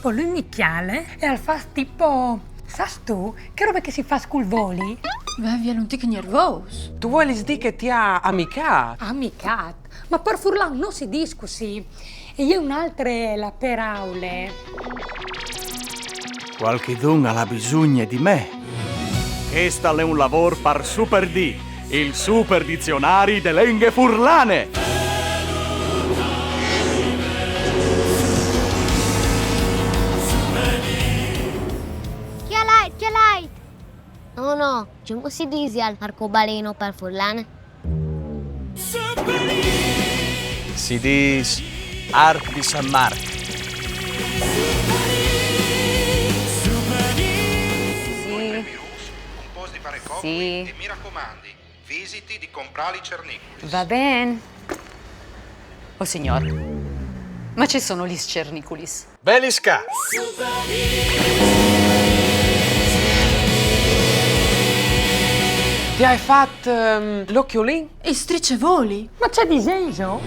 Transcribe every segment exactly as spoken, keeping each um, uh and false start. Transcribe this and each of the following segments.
Po lui mi cjale e al fâs tipo, sâstu, chê robe che si fâs cul voli? Vevia, un tic gnervôs. Tu vuelis dî che ti à amicât? Amicât? Ma par furlan no si dîs cussì. E je une altre la peraule. Cualchidun al à bisugne di me. Chest al è un lavôr par Super D, il super dizionari de lenghe furlane. Cjalait, cjalait! No, no, cemût si disial arcobaleno par furlan? Si dîs arc di San Marc. Sì. Sì. E mi racomandi, visiti di comprâ lis cerniculis. Va ben. Oh signor, ma ce sono lis cerniculis? Velis ca! Ti ai fat, ehm, l'ocjolin? Il strice voli. Ma ce disêso?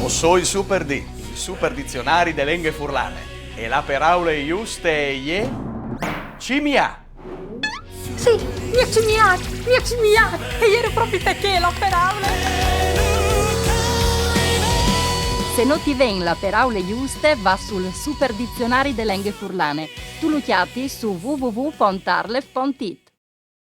O soi Super D, il super dizionari de lenghe furlane. E la peraule juste e je cimiâ. Sì, mi à cimiât, mi à cimiât, e jere propit chê la peraule. Se no ti ven la peraule juste, va sul super dizionari de lenghe furlane. Tu lu cjatis su w w w pont arlef pont i t.